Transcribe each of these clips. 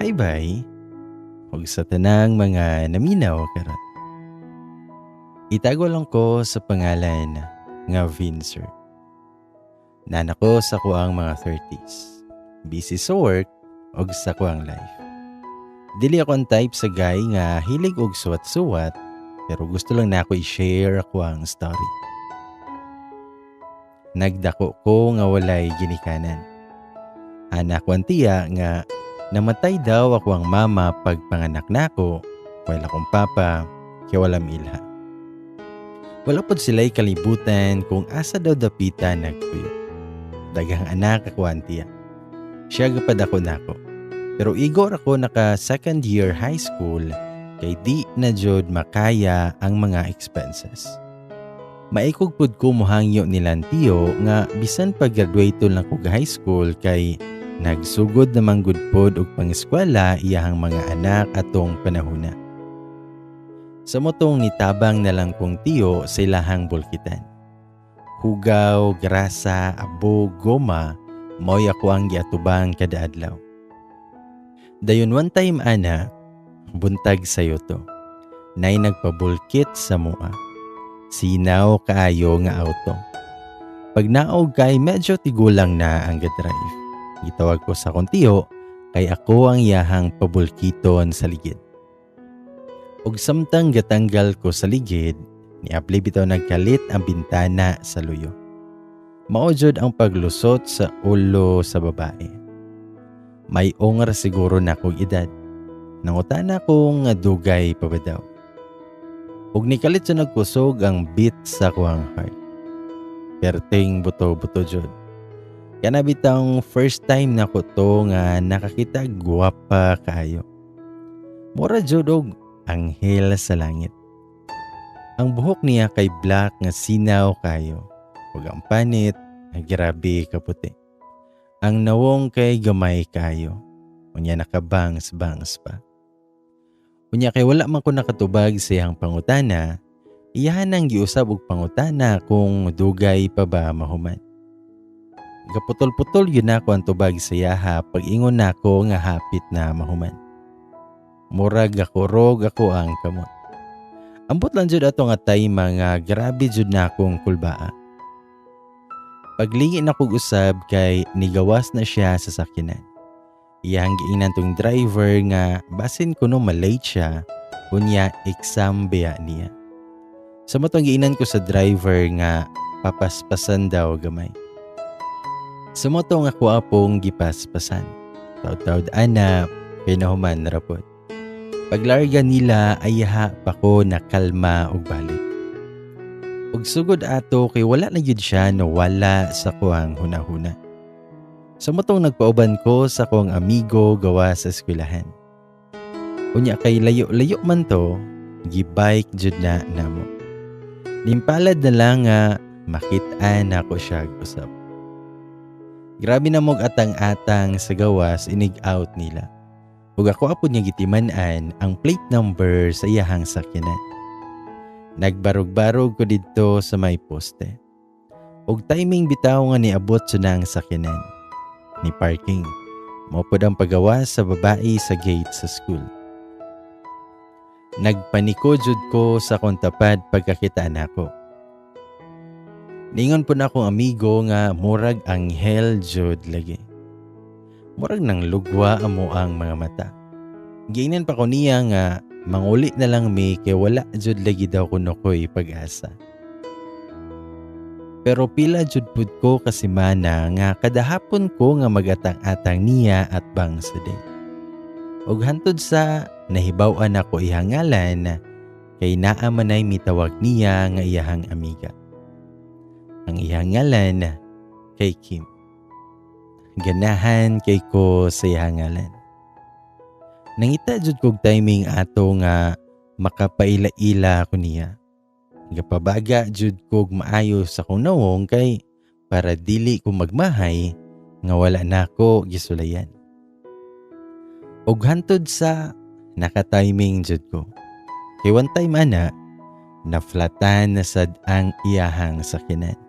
Hi bye. Ug sa tanang mga naminaw karon. Itago lang ko sa pangalan nga Vincer. Naa na ko sa kuang mga 30s. Busy sa work ug sa kuang life. Dili ako ang type sa guy nga hilig og suwat-suwat, pero gusto lang nako i-share ako ang story. Nagdako ko nga walay ginikanan. Ana ko ang tiya nga namatay daw ako ang mama pagpanganak nako, while akong papa kay wala miilha. Wala pod sila'y kalibutan kung asa daw dapita nagpuyo. Daghang anak ako ang tiya. Siya gapad ako nako. Pero igor ako naka second year high school kay di na jud makaya ang mga expenses. Maikog pud ko mohangyo nilang tiyo nga bisan pag graduate lang ko high school kay nagsugod namang gud pod og pangeskwela iyahang mga anak atong panahona. Sa motong nitabang na lang kong tiyo sa ilahang bulkitan. Hugaw, grasa, abo, goma, mao'y ako ang giatubang kada adlaw. Dayon one time ana, buntag sayo to. Nay nagpabulkit sa mua. Sinaw kaayo nga auto. Pag naog kay medyo tigulang na ang gadrive. Gitawag ko sa akong tiyo kay ako ang iyahang pabulkiton sa ligid. Ug samtang gatanggal ko sa ligid, niabli bitaw nagkalit ang bintana sa luyo. Mao jud ang paglusot sa ulo sa babae. May ongar siguro na kog edad. Nangutana ko nga dugay pa ba daw. Ug nikalit sa nagkusog ang beat sa kuang heart. Perting buto-buto jud. Kana bitang first time na ko to nga nakakita gwapa kaayo. Mura jud og anghel sa langit. Ang buhok niya kay black nga sinaw kayo. Ug ang panit, grabe kaputi. Ang nawong kay gamay kayo. Unya nakabangs-bangs pa. Unya kay wala man ko nakatubag sa iyang pangutana, iyahan ang giusab og pangutana kung dugay pa ba mahuman. Gaputol-putol yun ako ang tubag sa iyaha pag ingon nako nga hapit na mahuman. Murag gakurog ako ang kamot. Ambot lang jud ato nga time nga grabe jud na akong kulbaa. Paglingi na kog usab kay nigawas na siya sa sakyanan. Iyang giingnan tong driver nga basin kuno malate siya, unya exam biya niya. Sa motong giingnan ko sa driver nga papaspasan daw gamay. Sa motong ako apong gipaspasan. Taud-taud ana pinahuman rapod. Paglarga nila ay ha pa ko nakalma og balik. Ug sugod ato kay wala na gyud siya no wala sa kuang hunahuna. Sa motong nagpauban ko sa kuang amigo gawa sa eskwelahan. Unya kay layo-layo man to, gi-bike jud na namo. Nimpalad na lang nga makit-an nako siya usab. Grabe na mog atang-atang sa gawas inig out nila. Ug ako apod nga gitiman-an ang plate number sa iyahang sakyanan. Nagbarog-barog ko didto sa may poste. Ug timing bitaw nga niabot sa nang sakyanan. Ni parking. Mao pod ang pagawas sa babae sa gate sa school. Nagpaniko jud ko sa akong tapad pagkakita nako. Ningon po na akong amigo nga murag anghel jud lagi. Murag nang lugwa amo ang mga mata. Giingnan pa ko niya nga manguli na lang mi kay wala jud lagi daw kuno ko'y pag-asa. Pero pila jud pud ko kasimana nga kadahapon ko nga magatang-atang niya at bang sa day. Ug hantod sa nahibaw-an ako iyang ngalan kay naa manay mitawag niya nga iyahang amiga. Ang iyang ngalan kay Kim. Ganahan kay ko sa iyang ngalan. Nangita jud kog timing ato nga makapaila-ila ko niya. Gapabaga jud kog maayo sa akong nawong kay para dili ko magmahay nga wala nako gisulayan. Ug hantod sa naka-timing jud ko. Kay one time ana, naflatan na sad ang iyahang sakyanan.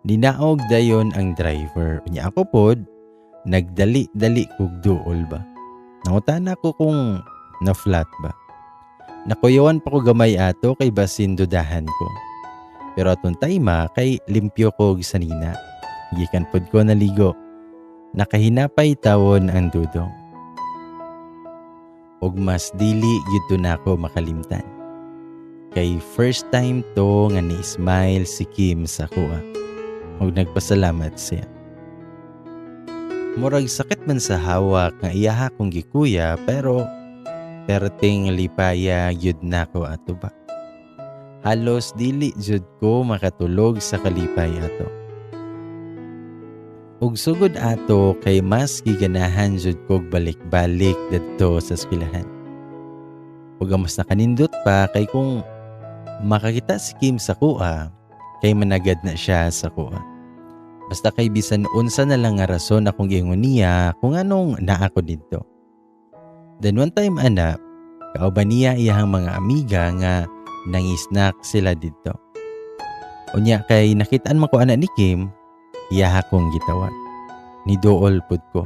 Ninaog dayon ang driver. Unya ako pod, Nagdali-dali kog duol ba. Nangutana ko kung na-flat ba. Nakuyawan pa ko gamay ato kay basin dudahan ko. Pero atong time kay limpyo ko og sanina. Gikan pod ko naligo. Nakahinapay tawon ang dudong. Og mas dili gyud to nako makalimtan. Kay first time to nga ni-smile si Kim sa akoa. Og nagpasalamat siya. Murag sakit man sa hawak nga iyaha kong gikuya, pero perting lipaya gyud nako ato ba. Halos dili jud ko makatulog sa kalipay ato. Ug sugod ato kay mas giganahan jud kog balik-balik dadto sa eskwelahan. Ug ang mas nakanindot pa kay kung makakita si Kim sa akoa, kay managad na siya sa akoa. Basta kay bisan unsa na lang nga rason akong giingon niya kung anong naa ko didto. Then one time ana, kauban niya iyahang mga amiga nga nangisnack sila didto. Unya kay nakitaan man ko ana ni Kim, iyaha kong gitawag. Niduol pud ko.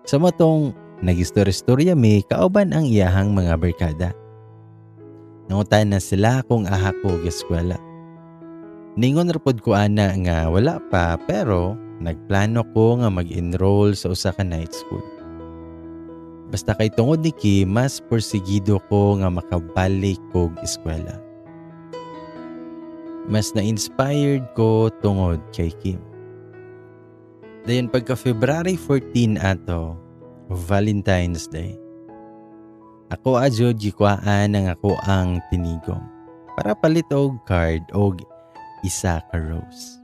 Sa matong nagistorya-storya mi kauban ang iyahang mga barkada. Nangutan na sila kung aha ko eskwela. Ningon ra pod ko ana nga wala pa, pero nagplano ko nga mag-enroll sa usa ka night school. Basta kay tungod ni Kim, mas porsigido ko nga makabalik kog eskwela. Mas na-inspired ko tungod kay Kim. Dayon pagka February 14 ato, Valentine's Day. Ako adyo gikuhaan ang ako ang tinigom para palit og card og isa ka rose.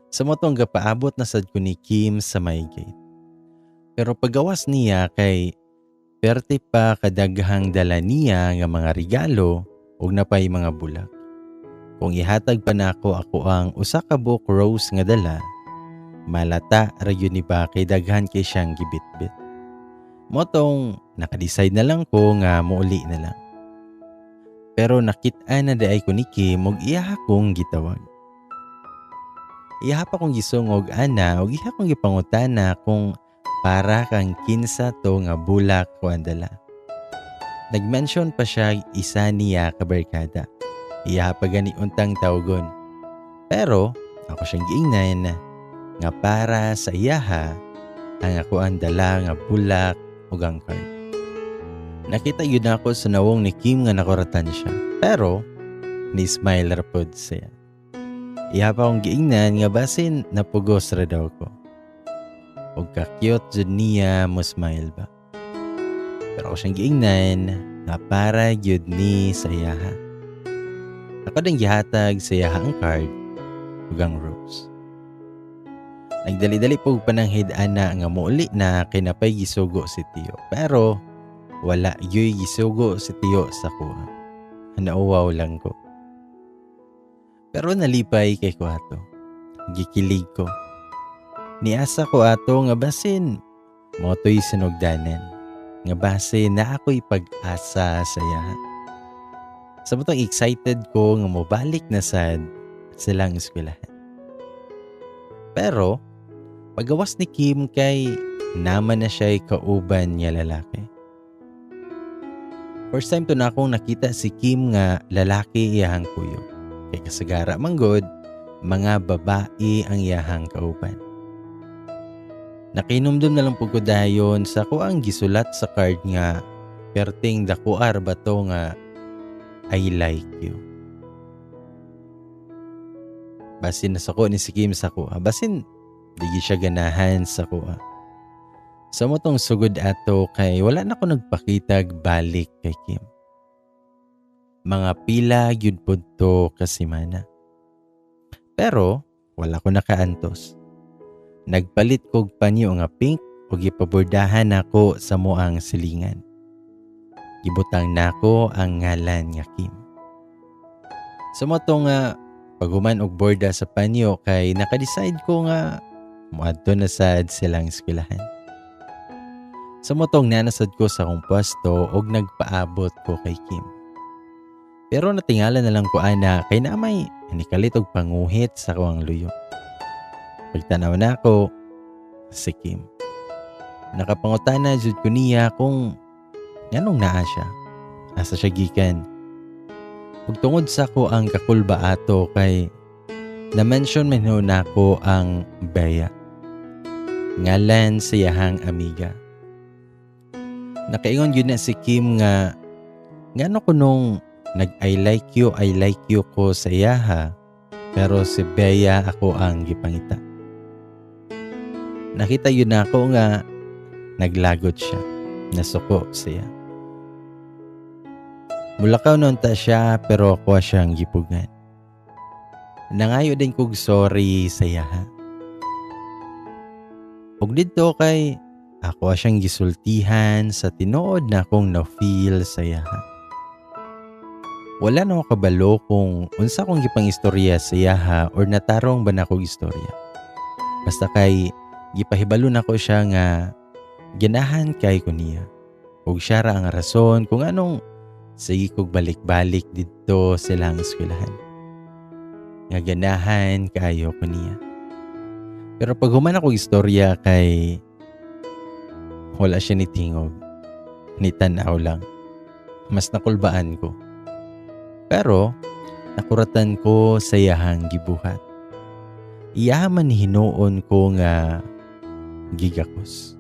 Sa motong gapaabot na sad ko ni Kim sa may gate. Pero pagawas niya kay perte pa kadaghang dala niya nga mga regalo ug napay mga bulak. Kung ihatag pa nako ako ang usa ka buok rose nga dala, malata ra gyud ni ba kay daghan kay siyang gibitbit. Motong nakadecide na lang ko nga muuli na lang. Pero nakit-an na diay ko ni Kim og iya akong gitawag. Iya pa kong gisungog ana og iya kong gipangutana kung para kang kinsa to nga bulak ko ang dala. Nag-mention pa siya isa niya kabarkada. Iya pa gani untang tawgon. Pero ako siyang giingnan nga para sa iyaha ang ako ang dala nga bulak ug ang card. Nakita yun ako sa nawong ni Kim nga nakuratan siya. Pero ni-smile ra pod siya. Iya pa akong giingnan nga basin napugos ra daw ko. Ug ka-cute jud niya mo smile ba. Pero ako siyang giingnan nga para gyud ni sa iyaha. Ako din gihatag sa iyaha ang card ug ang rose. Nagdali-dali pug pananghid ana nga muuli na kay napay gisugo si Tio. Pero wala gyuy gisugo si Tio sa kuha. Nauwaw lang ko. Pero nalipay kay ko ato. Gikilig ko. Niasa ko ato nga basin motoy sinugdanan. Nga base na ako'y pag-asa sa iya. Sa butang excited ko nga mobalik na sad silang eskwelahan. Pero pagawas ni Kim kay naman na siya'y kauban niya lalaki. First time to na akong nakita si Kim nga lalaki iyahang kuyo. Kay kasagara manggod, mga babae ang iyahang kauban. Nakinumdum na lang po ko dayon sa ko ang gisulat sa card nga perting dakuar ba to nga I like you. Basin na sako ni si Kim sa kuha. Basin di siya ganahan sa kuha. Sa motong sugod ato kay wala na ko nagpakitag balik kay Kim. Mga pila gyud pod to kasimana. Pero wala ko nakaantos. Nagpalit kog panyo nga pink ug gipabordahan nako sa moang silingan. Gibutang nako ang ngalan nga Kim. Sa motong nga paghuman og borda sa panyo kay nakadecide ko nga moadto na sad silang eskwelahan. Sa motong nanasad ko sa akong pwesto og nagpaabot ko kay Kim. Pero natingala na lang ko ana kay na may nikalit og panguhit sa kuang luyo. Pagtanaw na ako, si Kim. Nakapangutana jud ko niya kung nganong naa siya. Asa siya gikan. Ug tungod sa ko ang kakulba ato kay na-mention man ho nako ang Bea. Ngalan sa iyahang amiga. Nakaingon yun na si Kim nga ngano ko nung nag I like you ko sa iyaha, pero si Bea ako ang gipangita. Nakita yun na ako nga naglagot siya, nasuko siya. Mulakaw noon ta siya pero ako siyang gipugan. Nangayo din kog sorry sa iyaha. Ug didto kay ako siyang gisultihan sa tinuod na akong na-feel sa iyaha. Wala na ako kabalo kung unsa akong gipangistorya sa iyaha or natarong ba na akong istorya. Basta kay gipahibalo nako siya nga ganahan kay ko niya. Ug siya ra ang rason kung anong sige kog balik-balik didto silang eskwelahan. Nga ganahan kaayo ko niya. Pero pag human akong istorya kay wala siya ni tingog, ni tan-aw lang. Mas nakulbaan ko. Pero nakuratan ko sa iyahang gibuhat. Iyaha man hinuon ko nga gigakos.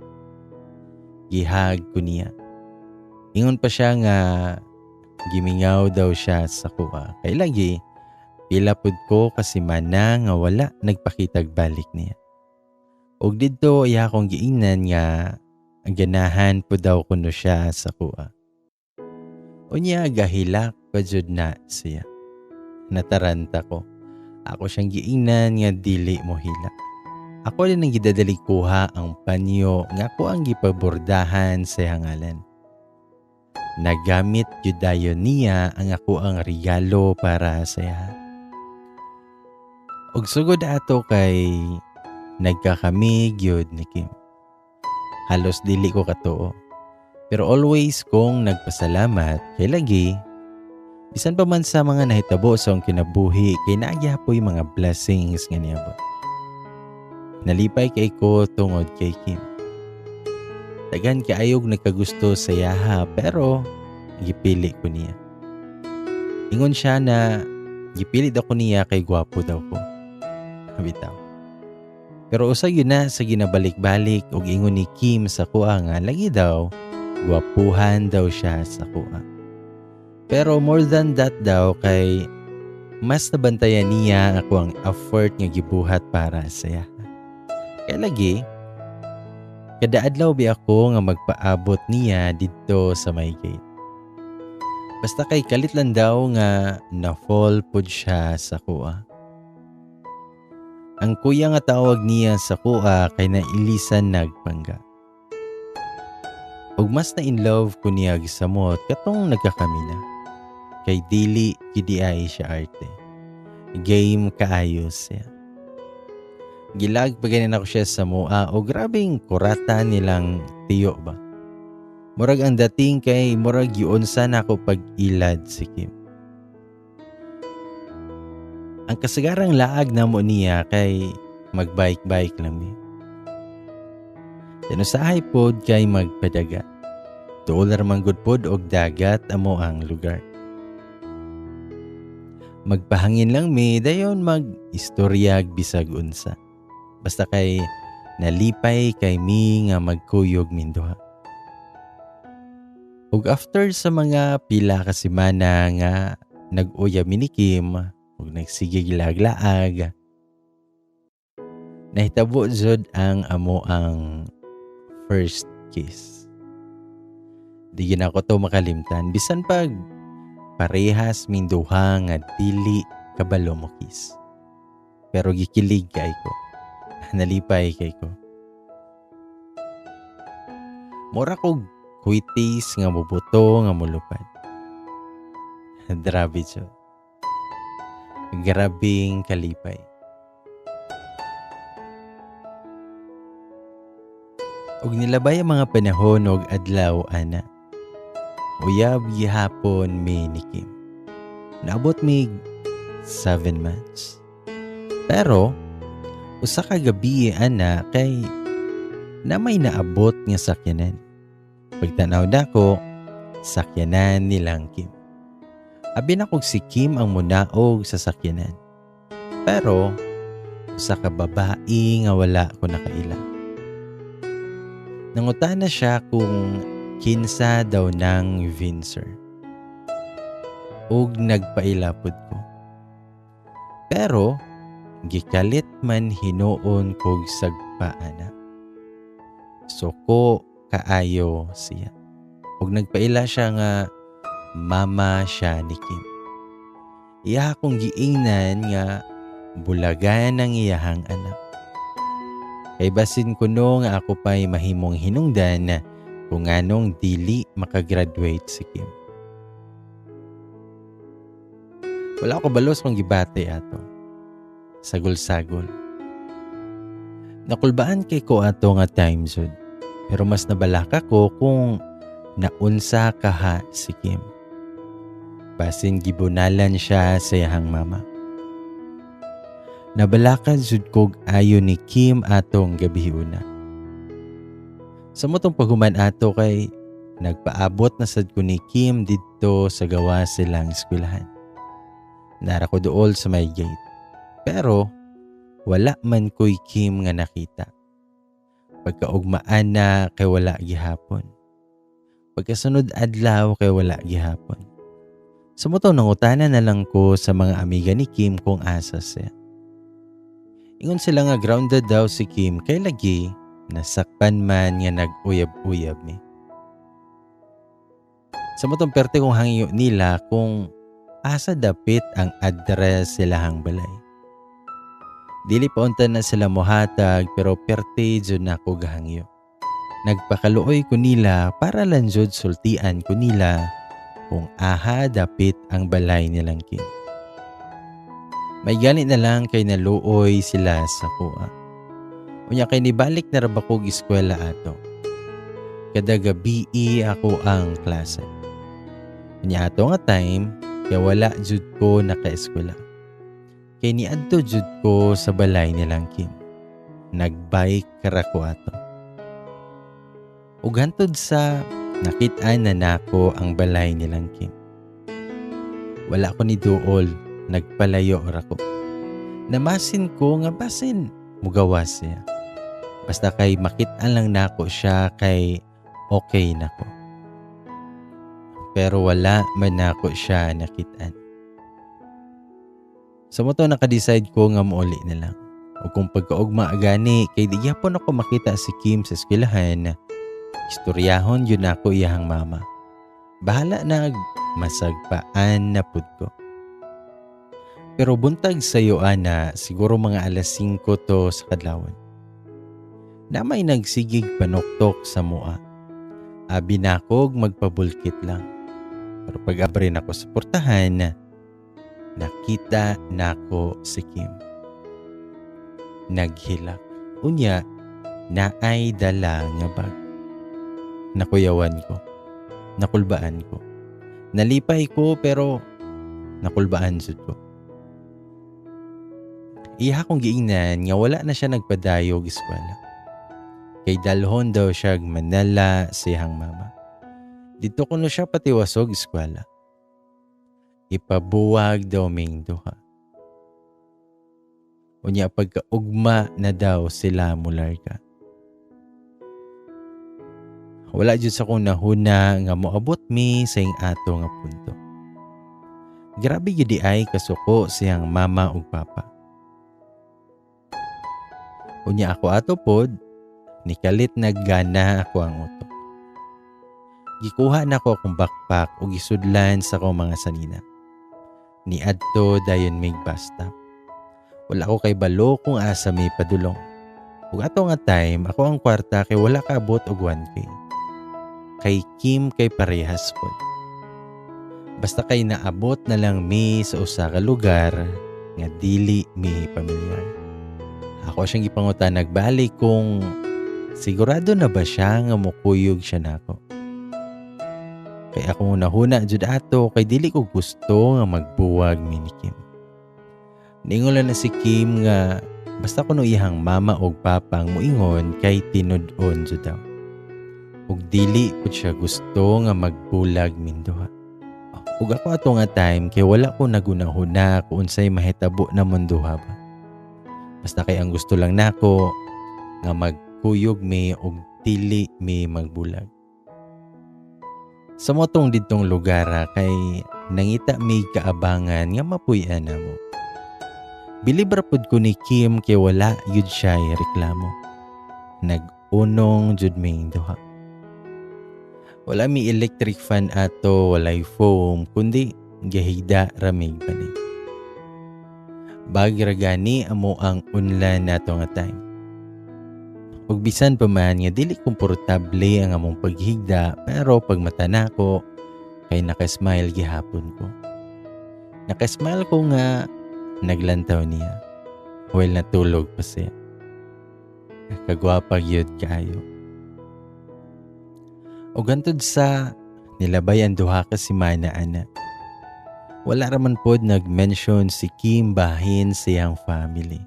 Gihag ko niya. Ingon pa siya nga gimingaw daw siya sa kuha. Kay lagi, pila pud ko kasi mana nga wala nagpakitag balik niya. Og didto iya akong giingnan nga ganahan pud daw kuno siya sa kuha. Unya gahilak pa jud na siya. Nataranta ko. Ako siyang giingnan nga dili mo hilak. Ako din ang gidadali kuha ang panyo nga ako ang gipabordahan sa hangalan. Nagamit jud dayon niya ang ako ang regalo para sa iya. Og sugod ato kay nagkakami gyud ni Kim. Halos dili ko katuo. Pero always kong nagpasalamat kay lagi bisan pa man sa mga nahitabo sa akong kinabuhi kay naagyapoy mga blessings nga niabot. Nalipay kay ko tungod kay Kim. Daghan kaayog nagkagusto sa iyaha pero gipili ko niya. Ingon siya na gipili daw ko niya kay gwapo daw ko. Bitaw. Pero usa yun na sa ginabalik-balik og ingon ni Kim sa kuha nga lagi daw gwapuhan daw siya sa kuha. Pero more than that daw kay mas nabantayan niya ako ang effort nga gibuhat para sa iya. Kaya lagi, kada adlaw bi ako nga magpaabot niya didto sa may gate. Basta kay kalit lang daw nga na-fall pud siya sa kuha. Ang kuya nga tawag niya sa kuha kay nailisan nagpangga. Ug mas na in love ko niya gisamot katong nagkakami na. Kay dili gidi ay siya arte. Game kaayo siya. Gilag pa ganin ako siya sa mua o grabing kurata nilang tiyo ba. Murag ang dating kay murag giunsa na ako pag-ilad si Kim. Ang kasagarang laag namo niya kay magbike-bike lang mi. Tinusahay pod kay magpadagat. Tuol ra man gud pod og dagat amo ang lugar. Magpahangin lang mi dayon mag-istoryag bisag unsa. Basta kay nalipay kay mi nga magkuyog minduha. Ug after sa mga pila ka semana nga nag-uyab mi ni Kim ug nagsigig laag-laag, nahitabo jud ang amo ang first kiss. Di gyud nako to makalimtan bisan pag parehas minduha nga dili kabalo mo kiss. Pero gikilig kay ko. Nalipay kay ko. Mura kog kuitis nga mubuto nga mulupad. Grabe jud. Grabing kalipay. Og nilabay ang mga panahon og adlaw ana. Uyab gihapon mi ni Kim. Naabot mig 7 months. Pero usa ka gabi ana kay Na may naabot nga sakyanan. Pagtanaw nako, sakyanan nilang Kim. Abi nakog si Kim ang munaog sa sakyanan. Pero usa ka babae nga wala ko nakaila. Nangutana siya kung kinsa daw nang Vincer. Ug nagpaila pud ko. Pero gikalit man hinuon kog sagpaana. Suko kaayo siya. Ug nagpaila siya nga mama siya ni Kim. Iya akong giingnan nga bulagan ang iyahang anak. Kay basin kuno nga ako pa'y mahimong hinungdan kung anong dili makagraduate si Kim. Wala ko balos kung gibate ato. Sagol-sagol. Nakulbaan kay ko ato nga time zone. Pero mas nabalaka ko kung naunsa kaha si Kim. Basin gibunalan siya sa iyahang mama. Nabalaka jud kog ayo ni Kim atong gabiuna. Sa motong paghuman ato kay nagpaabot na sad ko ni Kim didto sa gawa silang eskwelahan. Nara ko dool sa may gate. Pero wala man ko'y Kim nga nakita. Pagkaugmaan na kay wala gihapon. Pagkasunod adlaw kay wala gihapon. Sa motong nangutana na lang ko sa mga amiga ni Kim kung asa siya. Ingon sila nga grounded daw si Kim kay lagi nasakpan man nga nag-uyab-uyab ni. Sa motong perte kong hangyo nila kung asa dapit ang address silahang balay. Dili pa unta na sila mohatag pero perte jud na ako gahangyo. Nagpakaluoy ko nila para lang jud sultian ko nila kung aha dapit ang balay nilang Kim. May gani na lang kay naluoy sila sa kuha. Unya kay nibalik na ra ba kog eskwela ato. Kada gabi ako ang klase. Unya ato nga time kay wala jud ko naka-eskwela. Kay niadto jud ko sa balay nilang Kim. Nagbike ra ko ato. Ug hantod sa nakit-an na nako ang balay nilang Kim. Wala ko ni duol, nagpalayo ra ko. Namasin ko nga basin mugawas siya. Basta kay makit-an lang nako siya kay okay nako. Pero wala man nako siya nakit-an. Sa moto naka-decide ko nga muuli na lang. O kung pagkaugma gani kay di gyapon ako makita si Kim sa eskwelahan, istoryahon yun ako iyahang mama. Bahala na masagpaan na pud ko. Pero buntag sayo ana, siguro mga 5:00 to sa kadlawon. Na may nagsigig panuktok sa mua. Abi nakog magpabulkit lang. Pero pag abre nako sa portahan, nakita nako si Kim. Naghilak. Unya, naay dala nga bag. Nakuyawan ko. Nakulbaan ko. Nalipay ko pero nakulbaan jud ko. Iha kong giingnan nga wala na siya nagpadayog eskwela. Kay dalhon daw siya Manila sa iyang mama. Dito kuno siya patiwasog eskwela. Ipabuwag daw ming duha. Unya pagkaugma na daw sila mularga. Wala jud sa akong nahuna nga moabot mi sa ing ato nga punto. Grabe gyud di ay kasuko siyang mama ug papa. Unya ako ato pod, nikalit naggana ako ang utok. Gikuha nako akong backpack ug gisudlan sa akong mga sanina. Niadto dayon mig bus stop. Wala ko kay balo kung asa mi padulong. Ug ato nga time, ako ang kwarta kay wala kaabot og 1K. Kay Kim kay parehas pod. Basta kay naabot na lang mi sa usa ka lugar nga dili mi pamilyar. Ako siyang gipangutan nagbalik kung sigurado na ba siya nga mukuyog siya nako. Kay ako nahuna jud ato kay dili ko gusto nga magbuwag mi ni Kim. Ningon na si Kim nga Basta kuno iyang mama og papa ang muingon kay tinud-on jud daw. Ug dili pud siya gusto nga magbulag minduha. Ug ako ato nga time kay wala ko nagunahuna kung unsay mahitabo namon duha ba. Basta kay ang gusto lang nako nga magkuyog mi og dili mi magbulag. Sa motong didtong lugar kay nangita mi kaabangan nga mapuy-an namo. Bilib ra pud ko ni Kim kay wala yud siya reklamo. Nag-unong jud ming duha. Wala mi electric fan ato, walay foam, kundi gahigda ra mig banig. Bagra gani amo ang unlan nato nga time. Ug bisan pa man nga dili komportable ang among paghigda, pero pag mata nako kay naka-smile gihapon ko. Naka-smile ko nga naglantaw niya while natulog pa siya. Kagwapa gyud kaayo. Ug hantod sa nilabay ang 2 ka semana ana. Wala ra man pod nag-mention si Kim bahin sa iyang family.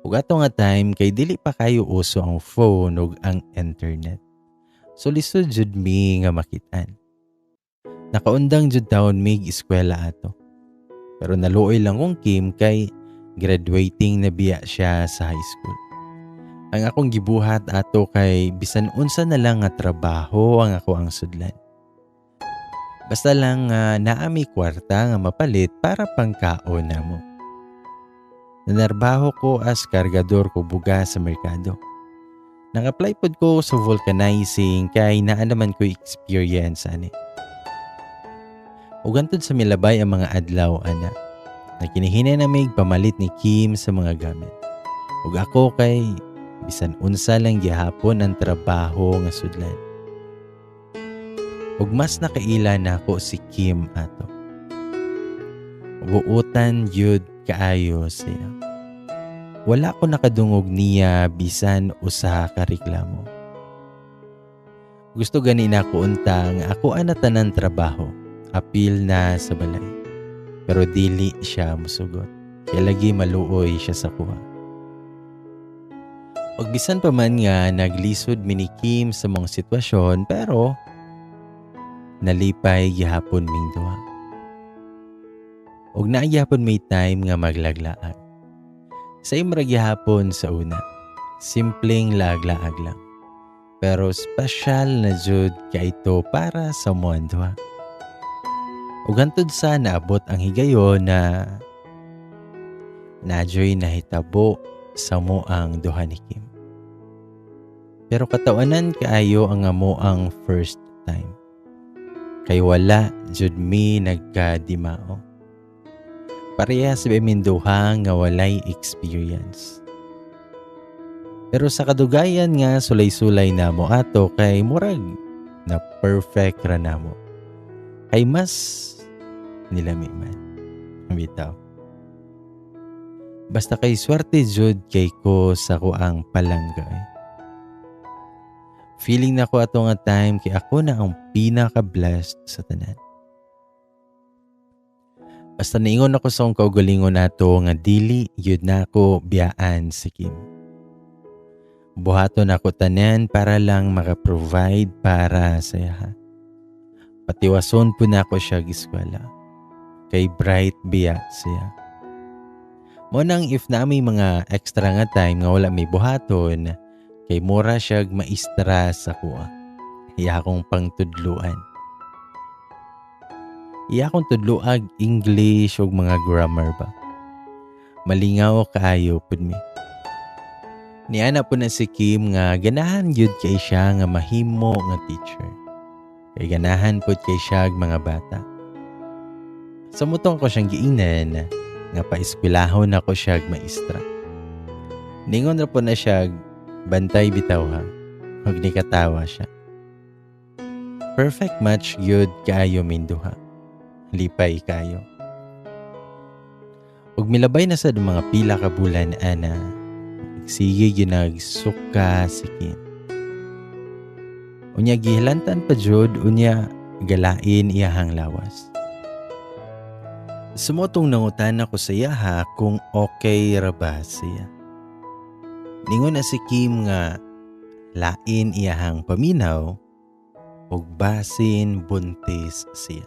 Ug ato nga time kay dili pa kayo uso ang phone ug ang internet. So lisod jud mi nga makit-an. Nakaundang jud taon mig eskwela ato. Pero naluoy lang kong Kim kay graduating na biya siya sa high school. Ang akong gibuhat ato kay bisan unsa na lang nga trabaho ang ako ang sudlan. Basta lang nga naa mi kwarta nga mapalit para pangkaon namo. Nanarbaho ko as kargador ko bugas sa merkado. Nang-apply pod ko sa vulcanizing kay naa naman ko experience ani. Ug hantod sa milabay ang mga adlaw ana. Nagkinihinay na mig pamalit ni Kim sa mga gamit. Ug ako kay bisan unsa lang gihapon ang trabaho nga sudlan. Ug mas nakaila nako si Kim ato. Buutan yun kaayo siya. Wala ko nakadungog niya bisan usa ka reklamo. Gusto gani na ako unta nga ako ana tanan trabaho, apil na sa balay. Pero dili siya musugot. Kay lagi maluoy siya sa kuha. Og bisan pa man nga naglisod mi ni Kim sa mga sitwasyon, pero nalipay gihapon ming duha. Og naa gihapon may time nga maglaglaag. Sa imra gihapon sa una, simpleng laglaag lang. Pero special na jud kay ito para sa muang duha. Ug hantod sa naabot ang higayon na najoy nahitabo sa mo ang duha ni Kim. Pero katawanan kaayo ang amo ang first time. Kay wala jud mi nagkadimao. Parehas ba min duha nga walay experience. Pero sa kadugayan nga sulay-sulay namo ato kay murag na perfect ra namo. Kay mas nilami man. Bitaw. Basta kay swerte jud kay ko sa kuang palangga. Feeling na ko ato nga time kay ako na ang pinaka-blessed sa tanan. Basta niingon ako sa akong kaugalingon nato nga dili yun na ako biyaan si Kim. Buhaton ako tanan para lang maka-provide para sa iya. Patiwason po na ako siya eskwela. Kay bright biya siya. Mo nang if na may mga extra nga time nga wala may buhaton, kay mura siya maistra sa kuha. Iya akong pangtudluan. Iya akong tudluag English ug mga grammar ba. Malingaw kaayo pud mi. Niana po na si Kim nga ganahan gyud kay siya nga mahimo nga teacher. Kay ganahan pud kay siya og mga bata. Sa mutong ko siyang giingnan nga paeskwelahon ako siya og maestra. Ningon ra po na siya bantay bitaw ha. Ug nikatawa siya. Perfect match gyud kaayo minduha. Lipay kayo. Ug milabay na sad mga pila ka bulan ana. Sige ginagsuka si Kim. Unya gihilantan pa jud, unya galain iyahang lawas. Sumotong nangutan ako sa iyaha kung okay ra ba siya. Ningon na si Kim nga lain iyahang paminaw ug basin buntis siya.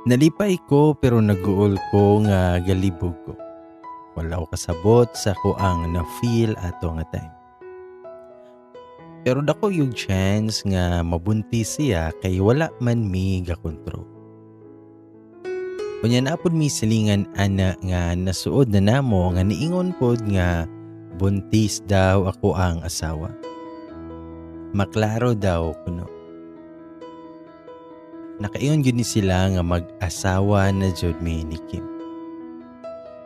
Nalipay ko pero naguol ko nga galibog ko. Wala ko kasabot sa ko ang na-feel ato nga time. Pero dako yung chance nga mabuntis siya kay wala man mi gakontrol. Unya na pod mi silingan ana nga nasuod na namo nga niingon pod nga buntis daw ako ang asawa. Maklaro daw kuno. Nakaingon gyud ni sila nga mag-asawa na jud mi ni Kim.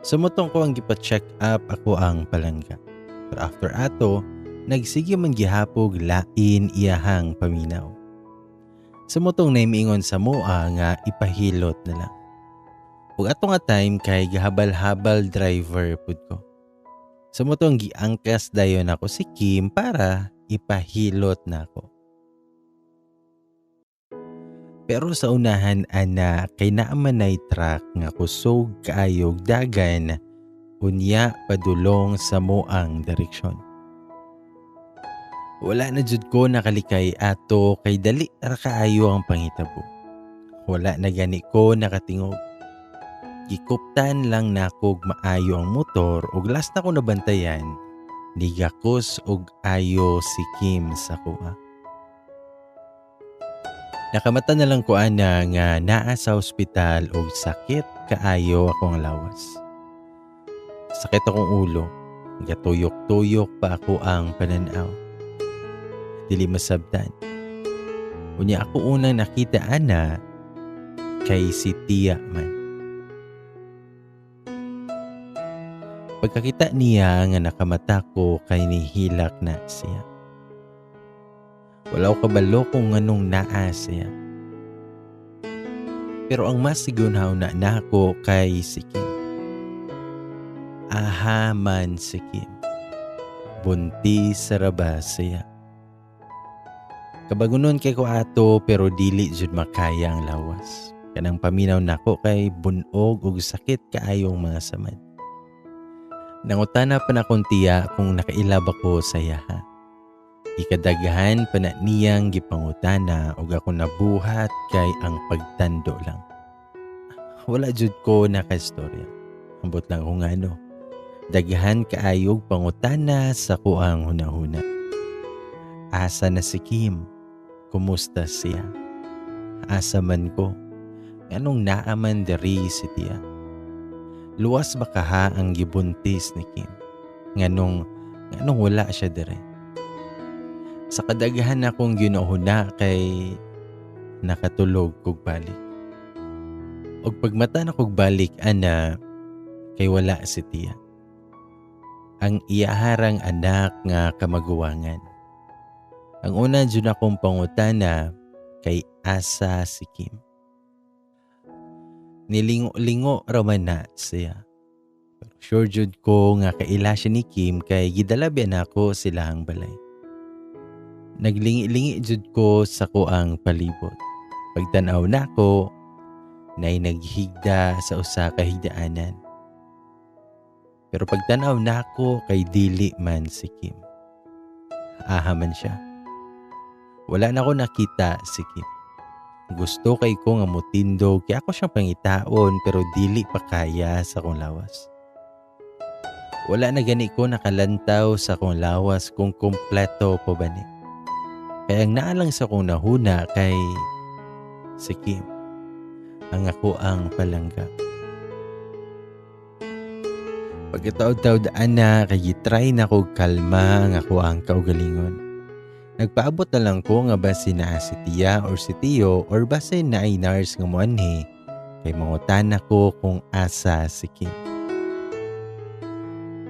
Sumutong ko ang gipa-check up ako ang palangga. Pero after ato, nagsige man gihapog lain iyahang paminaw. Sumutong naimiingon sa moa nga ipahilot na lang. Ug ato nga time kay gahabal-habal driver pud ko. Sumutong giangkas dayon ako si Kim para ipahilot na ako. Pero sa unahan ana kay naaman nay truck nga kusog kaayog dagan unya padulong sa moang direksyon. Wala na jud ko nakalikay ato kay dali ra kaayo ang panghitabo. Wala na gani ko nakatingog. Gikuptan lang nakog maayo ang motor ug last na ko nabantayan nigakos og ayo si Kim sa kuha. Nakamata na lang ko ana nga naa sa ospital og sakit kaayo akong lawas. Sakit akong ulo, gatuyok-tuyok pa ako ang pananaw. Dili masabtan. Unya ako unang nakita ana kay si Tia man. Pagkakita niya nga nakamata ko kay nihilak na siya. Wala ko kabalo kung nganong naa siya. Pero ang mas sigunhaw na nako kay si Kim. Aha man si Kim. Buntis sa raba siya. Kabagunon kay ko ato pero dili jud makaya ang lawas. Kanang paminaw nako kay bunog ug sakit kaayong mga samad. Nangutana pa na kong tiya kung nakailab ako sa yaha. Ikadaghan pa na niyang gipangutana ug ako nabuhat kay ang pagtando lang. Wala jud ko nakaistorya. Ambot lang kung ano. Daghan kaayog pangutana sa kuang hunahuna. Asa na si Kim? Kumusta siya? Asa man ko? Anong naaman diri si tiya? Luwas ba kaha ang gibuntis ni Kim? Nganong wala siya diri? Sa kadaghan akong ginuhuna kay nakatulog kog balik. Og pagmata na kog balik ana kay wala si tiya. Ang iyaharang anak nga kamaguwangan. Ang una jud akong pangutana kay asa si Kim. Nilingo-lingo raman na siya. Pero sure jud ko nga kaila siya ni Kim kay gidala biya nako sila ang balay. Naglingi-lingi jud ko sa kuang palibot. Pagtan-aw nako, nay naghigda sa usa ka higdaanan. Pero pagtan-aw nako kay dili man si Kim. Aha man siya. Wala na ko nakita si Kim. Gusto kay ko nga mutindog kaya ako siyang pangitaon pero dili pa kaya sa akong lawas. Wala na gani ko nakalantaw sa akong lawas kung kompleto po ba ni. Kaya ang naalang sa akong nahuna kay si Kim, ang ako ang palangga. Pagkataod-taod ana kay gitry na ko kalma ang ako ang kaugalingon. Nagpaabot na lang ko nga base naa si tiya or si tiyo or base na ay nurse nga moanhi kay mangutana ko kung asa si Kim.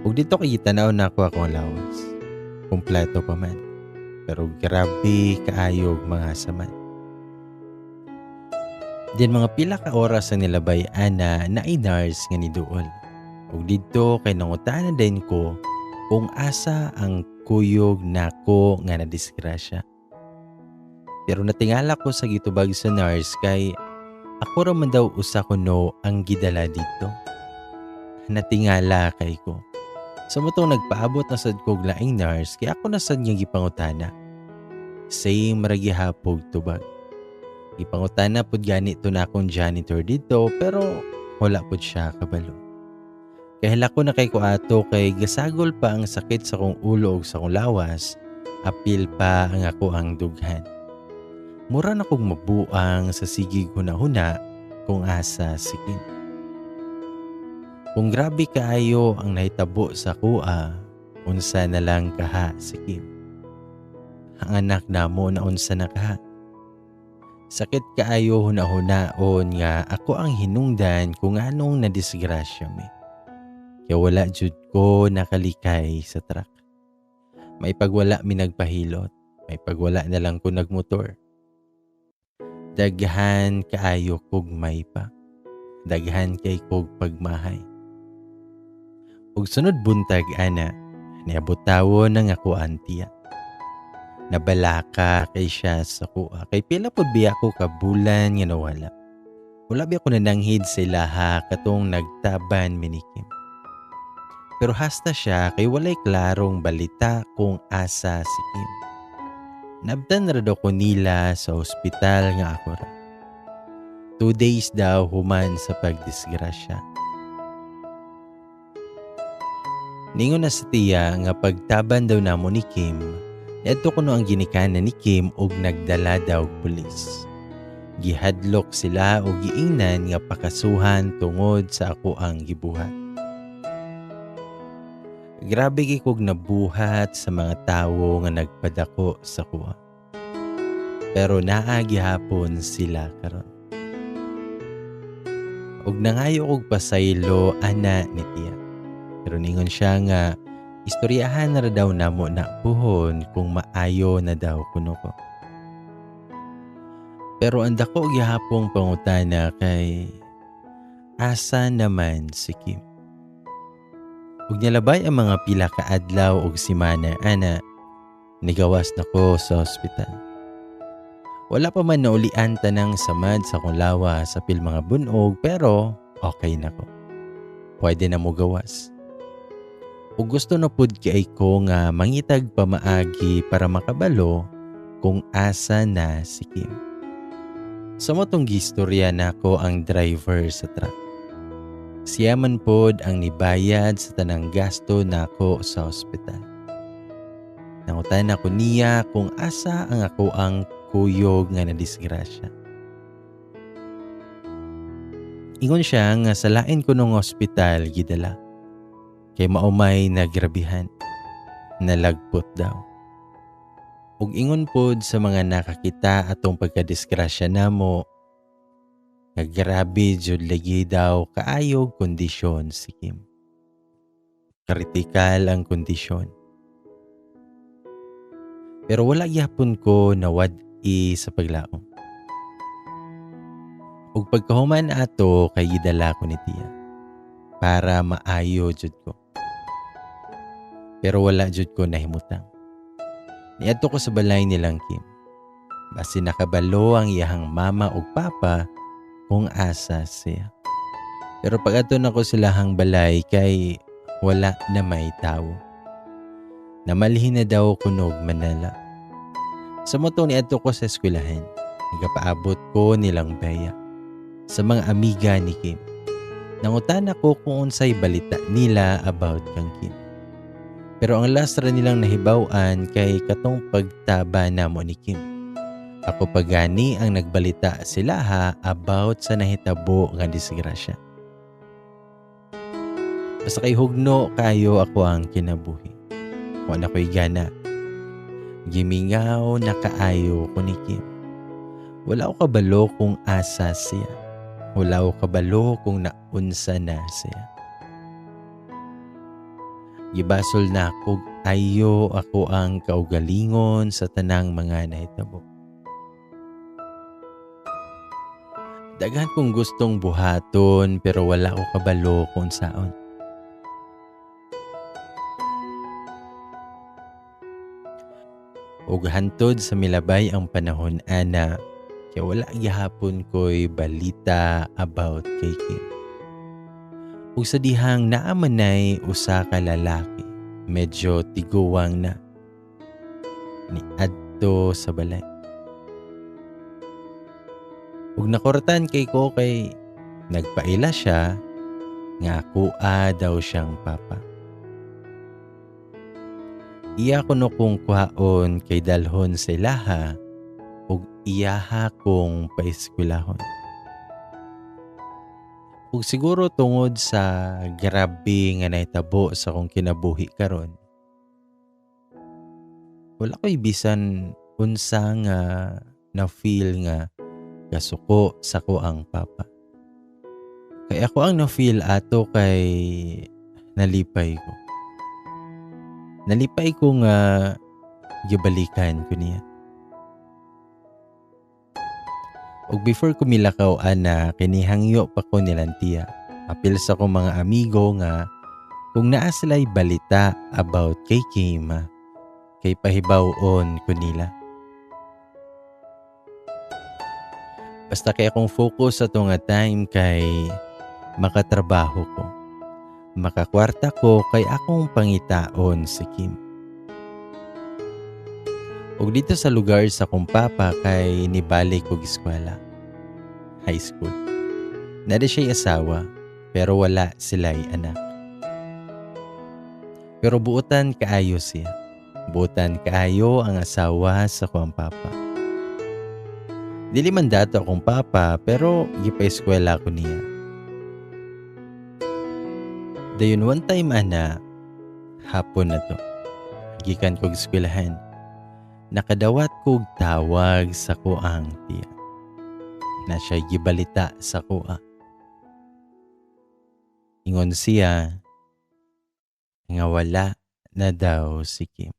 Ug dito kay gitanaw na ako akong lawas. Kompleto pa man. Pero grabe kaayog mga samad. Diyan mga pila ka oras ang nilabay ana na ay nurse nga niduol. Ug didto kay nangutana din ko kung asa ang kuyog nako nga nadisgrasya. Pero natingala ko sa gitubag sa nurse kay ako ra man daw usa kuno ang gidala didto. Natingala kay ko. Sa mao tong nagpaabot na sad kog laing nurse kay ako na sad nga gipangutana. Same ra gihapog tubag. Gipangutana pud gani to na akong janitor dito pero wala pud siya kabalo. Kahila ko na kay ko ato kay gasagol pa ang sakit sa kong ulo ug sa kong lawas, apil pa ang ako ang dughan. Mura na kog mabuang sa sigig hunahuna kung asa si Kim. Kung grabe kaayo ang nahitabo sa kuha, unsa na lang kaha si Kim. Ang anak namo na unsa na kaha. Sakit kaayo hunahunaon nga ako ang hinungdan kung anong nadisgrasya mi. Kaya wala jud ko nakalikay sa truck. May pagwala mi nagpahilot, may pagwala na lang ko nagmotor. Daghan kaayo kog may pa. Daghan kay kog pagmahay. Ug sunod buntag ana, niabot tawo nang ako antiya. Nabalaka kay siya sa kuha. Kay pila pod biya ko ka bulan nga nawala. Wala biya ko nananghid sa ilaha katong nagtaban minikim. Pero hasta siya kay walay klarong balita kung asa si Kim. Nabdan ra daw ko nila sa ospital nga ako ra. 2 days daw human sa pagdisgrasya. Ningon na sa tiya nga pagtaban daw namo ni Kim, niadto kuno ang ginikanan ni Kim og nagdala daw pulis. Gihadlok sila og giingnan nga pakasuhan tungod sa ako ang gibuhat. Grabe kay kog nabuhat sa mga tawo nga nagpadako sa kuha. Pero naa gihapon sila karon. Og nangayo og pasaylo ana ni tiya. Pero ningon siya nga istoryahan na ra daw namo na puhon kung maayo na daw kuno ko. Pero ang dako gihapong pangutana kay asa naman si Kim. Ug nilabay ang mga pila ka adlaw og semana ana, nigawas na ko sa ospital. Wala pa man naulian tanang samad sa akong lawas sa pil mga bunog pero okay na ko. Pwede na mo gawas. Ug gusto na pud kay ko nga mangitag pamaagi para makabalo kung asa na si Kim. Sa motong gistorya nako ang driver sa truck. Siya man pod ang nibayad sa tanang gasto nako sa ospital. Nangutan ako niya kung asa ang ako ang kuyog nga nadisgrasya. Ingon siya nga sa lain ko nung ospital gidala. Kay maumay nagrabihan, nalagpot daw. Ug ingon pod sa mga nakakita atong pagkadisgrasya namo, nga grabe jud lagi daw kaayog kondisyon si Kim. Kritikal ang kondisyon. Pero wala gyapon ko nawad-i sa paglaom. Ug pagkahuman ato kay gidala ko ni tiya para maayo jud ko. Pero wala jud ko nahimutang. Niadto ko sa balay nilang Kim. Basi nakabalo ang iyahang mama ug papa kung asa siya. Pero pag adto nako silahang balay kay wala na may tawo. Namalhin na daw kunog Manila. Sa moto niadto ko sa eskwelahan, nagapaabot ko nilang Bea sa mga amiga ni Kim. Nangutan ako kung unsay balita nila about kang Kim. Pero ang last ra nilang nahibaw-an kay katong pagtaba namo ni Kim. Ako pagani ang nagbalita sila ha about sa nahitabo nga disgrasya. Basta kay hugno kayo ako ang kinabuhi. Wa na ko'y gana. Gimingaw na kaayo ko ni Kim. Wala ko kabalo kung asa siya. Wala ko kabalo kung naunsa na siya. Gibasol na akog ayo ako ang kaugalingon sa tanang mga nahitabo. Daghan kong gustong buhaton pero wala ko kabalo kung saon. Ug hantod sa milabay ang panahon ana, kay wala gihapon ko'y balita about kay Kim. Ug sa dihang naa manay usa ka lalaki, medyo tiguwang na, niadto sa balay. Ug nakuratan kay ko kay nagpaila siya nga akoa daw siyang papa. Iya kuno kong kuhaon kay dalhon sa ilaha ug iyaha kong paeskwelahon. Ug siguro tungod sa grabe nga nahitabo sa akong kinabuhi karon, wala ko'y bisan unsa nga na-feel nga kasuko sa akoang papa. Kay ako ang na-feel ato kay nalipay ko. Nalipay ko nga gibalikan ko niya. Ug before ko milakaw ana, kinihangyo pa ko nilang tiya. Apil sa akong mga amigo nga kung naa sila'y balita about kay Kim, kay pahibaw-on ko nila. Basta kay akong focus sa nga time kay makatrabaho ko. Makakwarta ko kay akong pangitaon si Kim. Ug dito sa lugar sa akong papa kay nibalik og eskwela, high school. Naa siya'y asawa pero wala sila'y anak. Pero buotan kaayo siya. Buotan kaayo ang asawa sa akong papa. Dili man dato akong papa pero gipa-eskwela ko niya. Dayon one time ana, hapon na to. Gikan kog eskwelahan. Nakadawat kog tawag sa kuang tiya. Na siya gibalita sa kuha. Ingon siya nga wala na daw si Kim.